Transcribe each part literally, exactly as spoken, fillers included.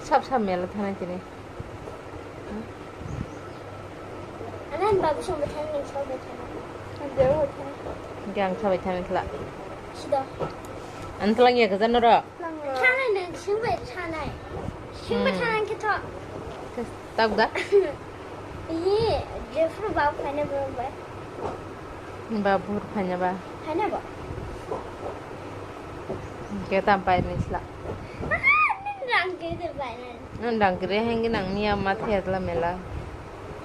Sab sab mela thanai tini. Anan babu song bethang ni song bethang. Jero hote. Hingke ang sabai thanai khla. Sida. Ang tlang ya gajan ro. Thanai nang sing bai thanai. Sing bai Hmm. thanai khe tho. Tabuk da? Iye, Jeffrey babu khaina borok bai. Ba buhur phaina ba. Phaina ba. Hingke tam pai ni sla. Aha, nini rang kiri de pai na. Nini rang kiri hingke nang niya ma thaya tla mela.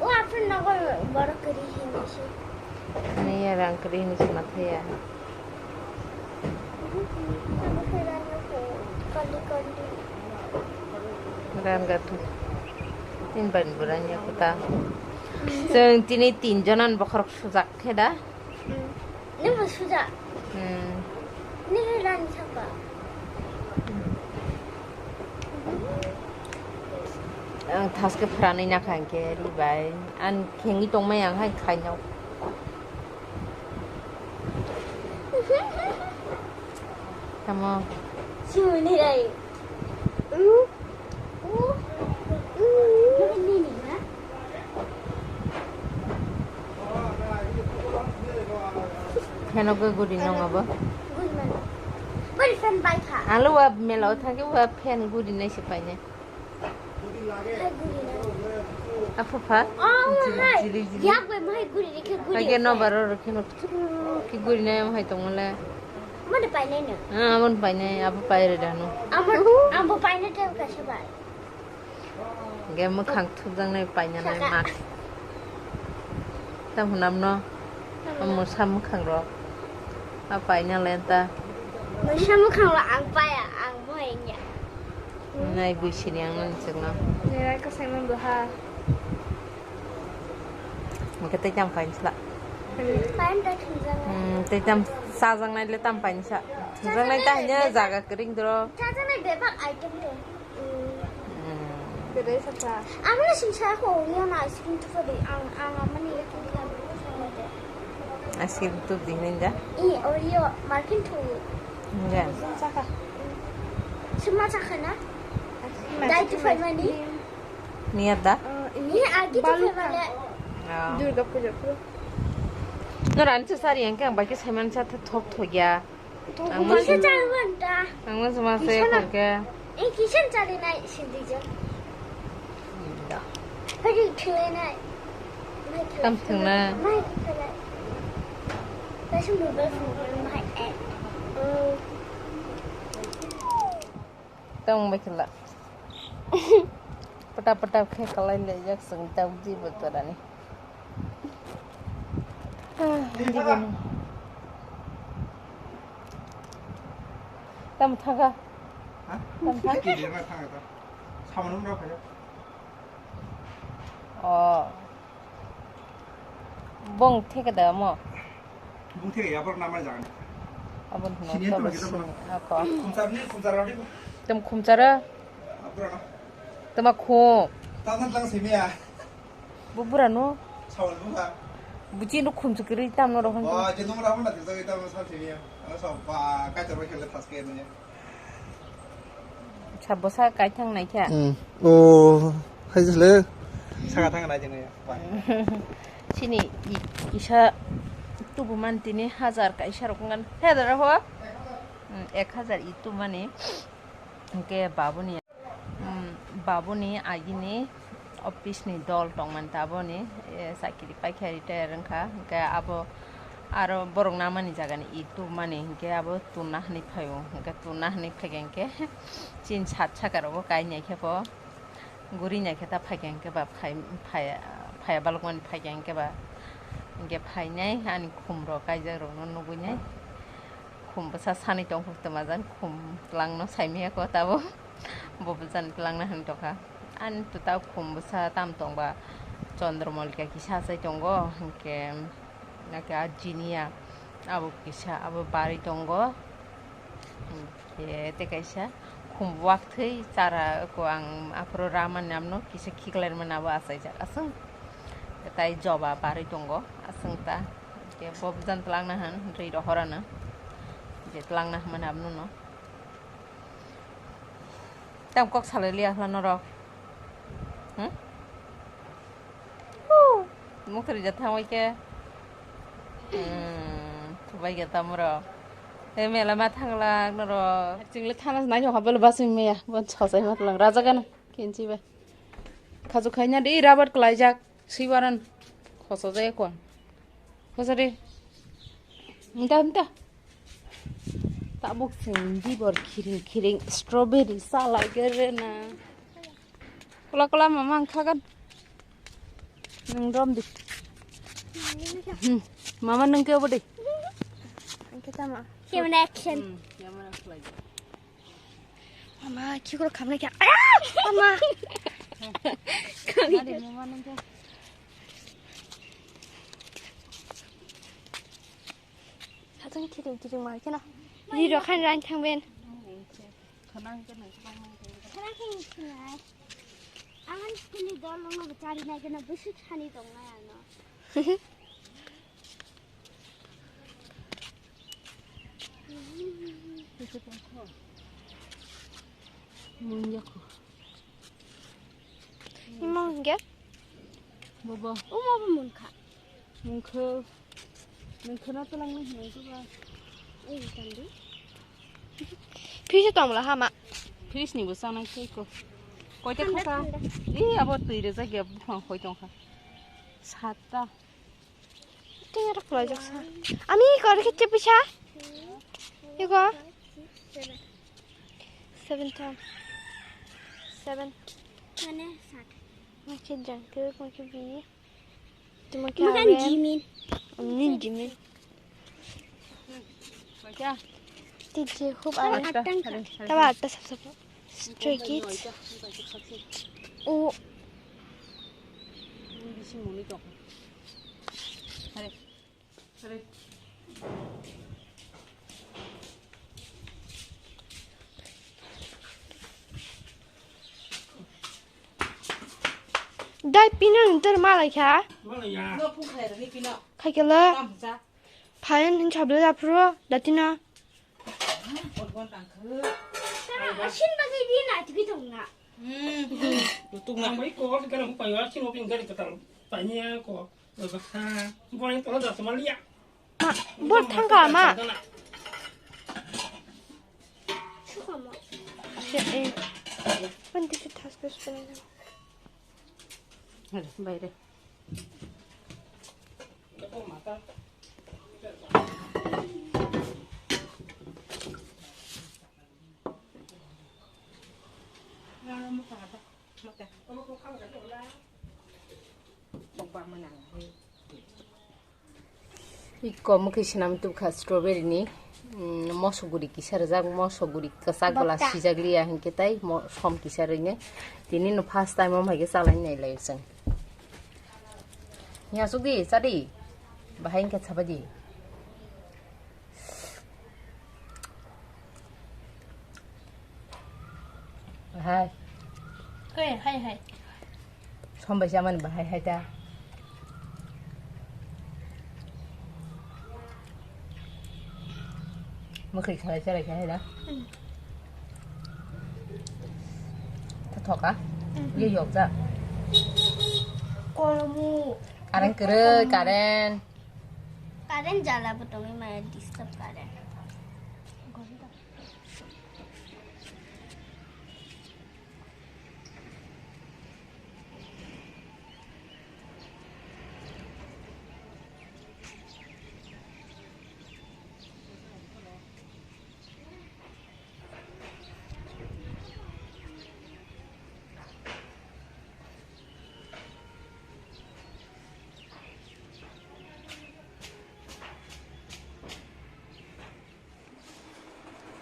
O apun nogo borok kiri hini si. Niya rang kiri hini si ma thaya. Rang gatu. Tin ban buranya kota. Seng tini tin jonan bokhorok sujak khe da. Nini bo suja. Hmm. Nini rani saka. Ang thaske phranwi nakha hingke ribai. An khengwi tongmai ang hai khainao. Tamo. Sumuni rai. Pheno gwi guri nong abo. Guri mano. Bari fan bai kha. Alo wa mela o thangke wa fan guri nai se paine. Hai guri nai. Aphupha. Oh, hai. Jili, jili. Yak bai mai guri rikhe guri. Age no baro rikhe no ki guri nai hai tongole. Mane paine no. Ah, amon paine, abo paire dano. Amon, ambo paine tem kasa bai. Ge mwkhang thupjaknai painanai Saka. Mask. Tam hwnam no. Tam hwnam. Mwsa mwkhang rok. A paina lenta. Mwsa mwkhang rok ang paya, ang mohai wngya. Nai bui sini ang nani chwkno. Nai rai kwsai man bo ha. Hwnkhe tei tam painsa. Pain da thwngjak. Hmm, tei tam sajaknai le tam painsa. Thwngjaknai ta hanya jaga kwrwng doro. Chajaknai bebak item dong. Hmm. Kwrwi sakha. Ang le singsa ko yo na ice cream tufa de ang, ang amani ice cream tufa de. Ice cream tup di hinda. I Oreo markin tu. Hinda. Sima sakha na? Dai tufa mani. Niya da? Ni agi tufa mani. Ah. Durga puja pro. No ran se sari yang kang baki saiman sa thok thok ya. Ang Kisa mas-, chalwan ta. Ang mas mas Kisa na. Kongke. Eh, kisa chali nai sindi jo. Da. Pagi khile nai. Mai khile. Tam thung na. Mai khile. Kaisa mobile phone mai eh. Oh. Tong bai khela. Pata pata khe kalai le jak sung tau ji botorani. Ah, hindi ko na. Tam thaga. Ha? Tam thaga. Hindi na thaga ta. Samanum ra kaya. Oh. Bong theke da mo. Bung theke ya, borok namai jagan. Abon hino. Sini to to kita sini. Ako. Khumsar ni, khumsar rodi. Tem khumsara. Abra. Tema khum. Tangan lang sini ya. Bu bura no. Sawal bu ha. Buji no khum chukri tam no rohon. Ba, je nung ramu na, kita kita sal sini ya. Ano sa ba, kai terus kita tas ke ni. Sa bwsa kaithang naikha. Hmm. O, hai jisle. Saka thang nai jeng ya. Chini i-, isa tubuman tini hajar kaisa rok ngan. Hajar ho? Hmm, ek hajar i tubumani. Hingke babuni, hmm, babuni agini office ni dol tongmani taboni, eh, chakiri paikha retire wngkha, hingke abo aro borok namani jagani i tubumani hingke abo tuna hinui phaio, hingke tuna hinui phaikha hingke chini sat saka rogo kai naikhe bo guri naikhe ta phaikha hingke ba phai, phai, phaiya balokmani phaikha hingke ba hingke phainai ani khum rok kaijak rokno nugui nai. Khum bwsa sanwi tongkha twmajan, khum twlangno saimaya kho tabo. Bo bwsani twlangna hinwi tongkha. Ani twtao khum bwsa tam tongba Chandramallika kisa achai tongo, hinkhe nake a jiniya abo kisa abo barwi tongo. Hinkhe tei kaisa khum buwak thwi chara ko ang aphuru ramani amno kisa khiklaimani abo achaijak aswk. Tai joba barwi tongo aswk ta. Hinkhe bo bwsani twlangna hwn rwi rohorano. Je twlangna hwnmani abono no. Tam kok salai liya hwla norok. Hmm? Huh. Mukri ja thangwi ke. Hmm, thubai ga tamro. He mela ma thanglak norok. Chingli thana nai jokha bel basing meya. Bon chosai ma tlang raja gana. Kinchi bai. Khaju khaina di rabat klaijak. Sibaran. Khoso jai ko. Khoso di. Nta nta. Tabuk sing bibor khiring khiring strawberry salai gere na. Kula kula mama ang khagan. Nung rom di. Hmm. Mama nung ke obo di. Ang ke tama. Camera action. Hmm. Camera action. Mama, chikoro khamle kya? Aya! Mama. Mari, mama nung ke. Sajang kiring kiring mar kena. Ri rokhan rain thangben. Khanang kena, khanang kena. Khanang kena. Ang ani school ni dol no chari nai kena, busuk sani tong nai ano. Mungya ko. Ima hingke? Bobo. Uma bo munkha. Munkho. Munkho na tolangni hinwi tuba. Ei tandi. Fridge tongla hama. Fridge ni bo sanai khe ko. Koita khata. Thanda, thanda. Ei abo twi rejak ya buphang khoi tongkha. Satta. Tengera khlaijak sa. Ami kor khe chepisa. Ego. Seven tam. Seven. Mane sat. Mache jangkuk, mache bi. Tuma kya Makan awe? Jimin. Nin jimin. Tiji hub awe. Atang ka. Tawa atta sab sab. Stray Kids. O. Dai pino ntar malai kha. Malai ya. Khaikela. Phayan hin chabla japhro datino. Asin bagwi di na tigi tong na. Tuk na mai ko kan hung payo asin opin gari katal. Panya ko. Baksa. Boy to da samalia. Bor thangka ma. Sukama. Pan tisi thas thas pan. Hadi, bayre. Iko mukhi swnam tubkha strawberry ni, mm, mosok guri kisa rijak, mosok guri kwchak bwla sijak liya hinkhe tai mo-, som kisa rwino. Tini no first time o hai khe chalai nai lai chwng. Ni asuk di, cha di. Bahai hinkhe chabai di. Hai. Koi, hai, hai. Sombai chamani bahai hai ta. Mukhui khalai chalai khe hai da. Hmm. Tha thoka. Hmm. Ye yok ja. Koromu. Karen kere, Karen. Karen jala bo tongwi maya disturb Karen.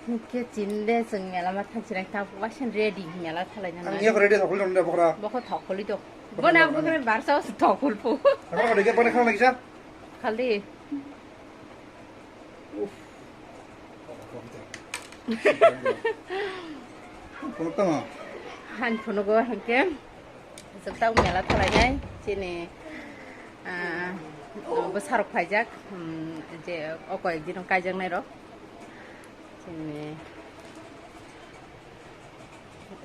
Hingke chini de chwng mela ma thang chwrai ta waisa ready mela thalai na. Ang ya ready thokol dong de bokra. Bokho thokoli do. Bokra Bona dong. Bokra barsa thokol po. Ang ready ke bana khang lagi sa. Khali. Uff. Kono tama. Han phunugo hingke. Chwng tabuk mela thalainai chini, ah, bwsarok phaijak, hmm, je o koyek dino kaijaknairok. Chini,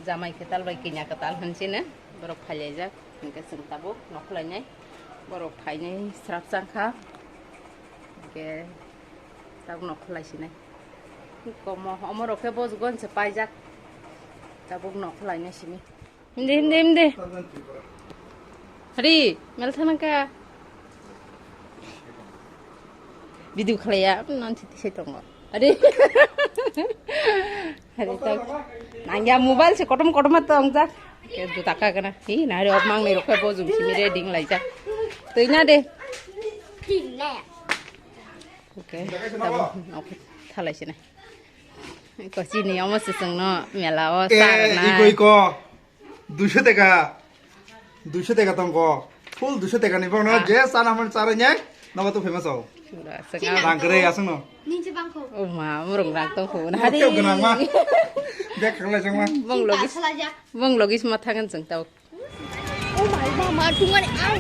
Jamai kwtal bai kanya kwtal hinwi sino borok phailaijak, hinkhe chwng tabuk nokhwlainai. Borok phainai srap changkha, hinkhe tabuk nokhwlai sinai. Komo omorok khe bojgonse paijak, tabuk nokhwlainai simi. Hindi, hindi, hindi. Hari, mel thanang ka. Video khlaiya, non titi sai tongo. Hari. Hari tak. Nangya mobile se kotom kotom ma tong jak. Ke du taka kana. Hi, nari ok mang ni rokhe bojong simi re ding lai jak. Tui na de. Oke. Tabuk, oke. Thalai sini. Ko chini omo se songno mela o. Eh, sar na. Iko, iko. Duiso teka, duiso teka tongko, full duiso teka ni bokno je sana hwn chara nyai, nogo tu famous o. Rang kwrwi aswkno. Ninche bangko. O ma, murung rang tongko na. Teo gwnang ma. Bek khaklai jang ma. Bong logis, bong logis ma thangan jeng tau. Oh my mama, tungani au.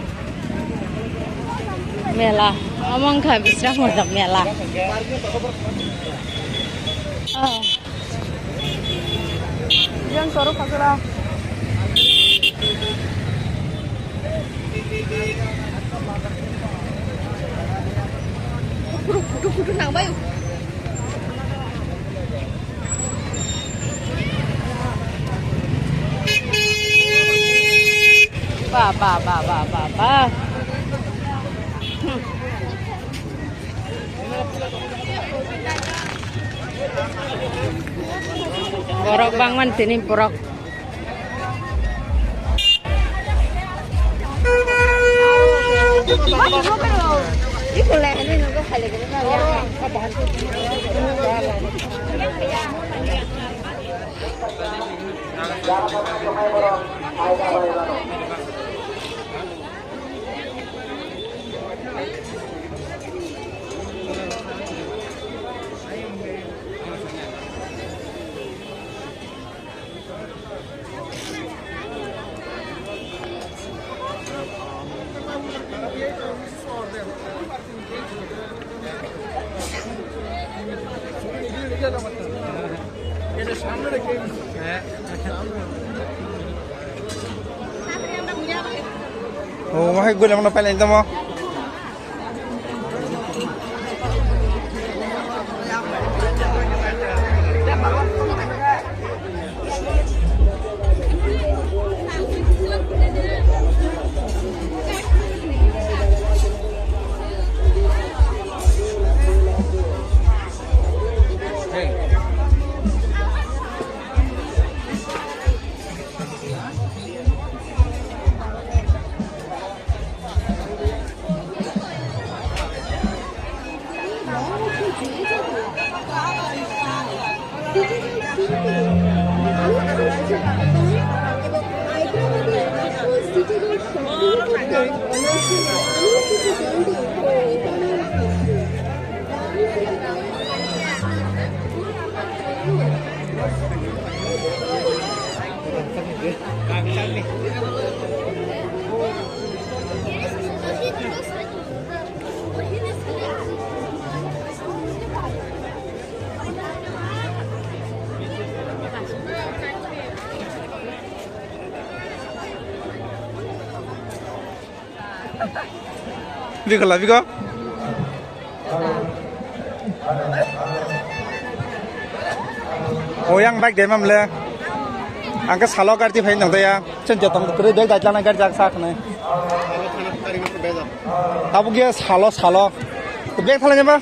Mela, amang kha bisra mojak mela. Ah. Yang sorok khasara. Kudu, kudu, kudu nang bayu. Ba, ba, ba, ba, ba, ba. Hmm. Borok bangmani tini borok. O, wahai gula mana paling tamo. Biko la, biko. O yang bike de mamle. Angke salo garti phai nang ya. Chen jotong kre bag dai lana gar jak sak ne. Tabuk ye salo, salo. Bag thala nyaba?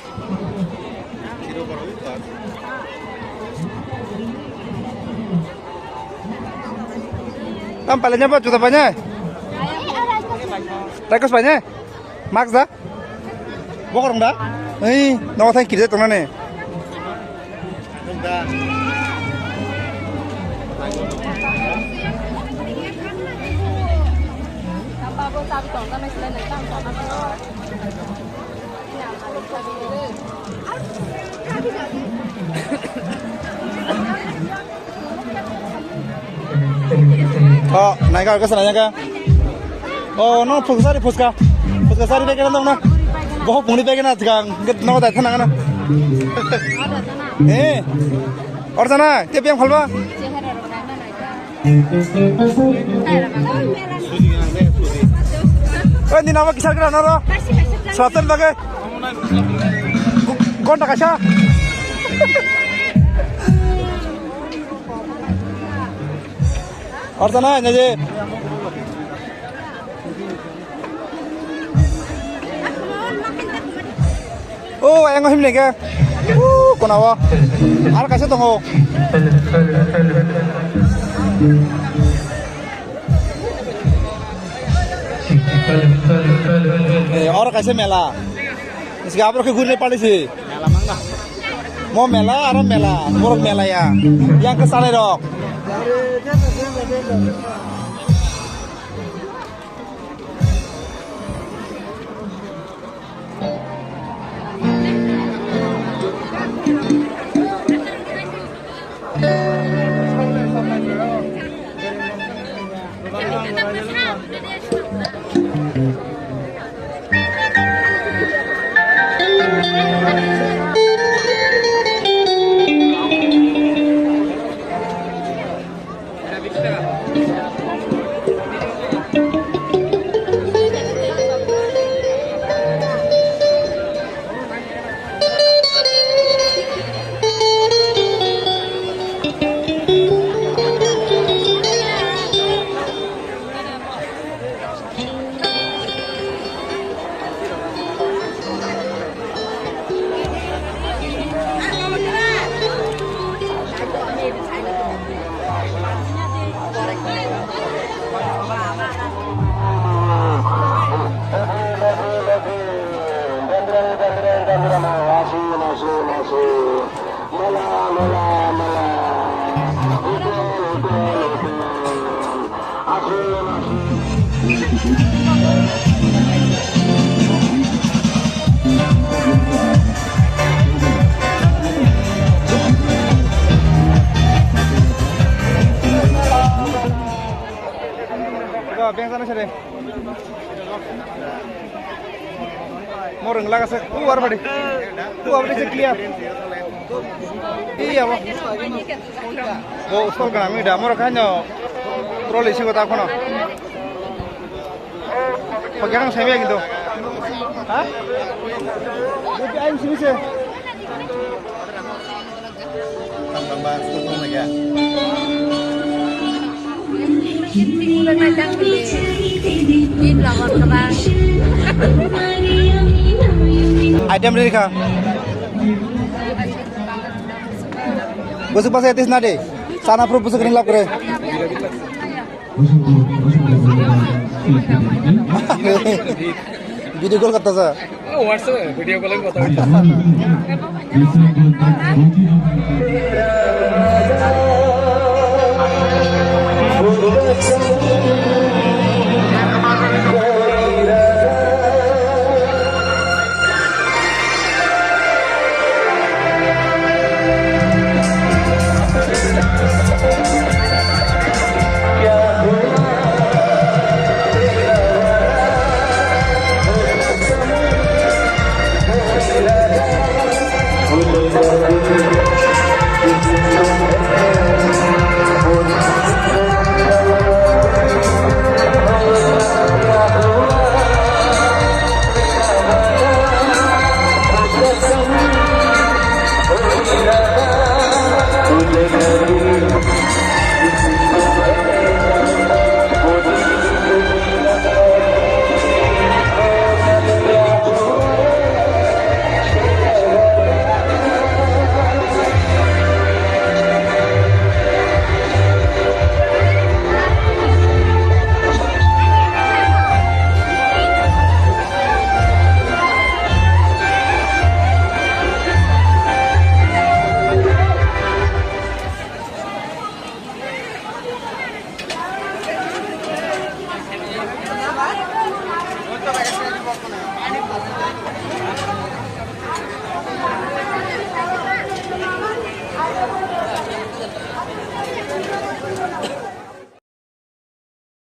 Tam pale nyaba juta panya? Raikos panya? Max da? Bokorong da? Ei, nogo thang kirjak tongnani. O, naikha, kasa naikha. O, no, phuska sari, phuska. Phuska sari bag na dong na. Bohok muni bag na jgang, no dai thana na. Eh. Or jana, te biang phalba. Oi, ni nama kisar kena noro? Selatan bagai. Gonta kaisa. Orta na, ini aja. O, ayang him nege. O, kona o. Ar kaisa tongo. Eh, oro kaisa mela. Siga abro ke gurine palisi. Mo mela, aro mela, borok mela ya. Yang ke salai rok. Bengkano sere. Morung laga se, u arbadi. U arbadi se clear. Iya, bo. Bo stall kana mi da, moro kanyo trolley si kota kono. Pakai kang sami gitu. Ha? Ayo sini se. Item ready kha. Busuk pasai atis na de. Sana pro busuk ring lap kore. Video call katta sa. WhatsApp video call ang kotha.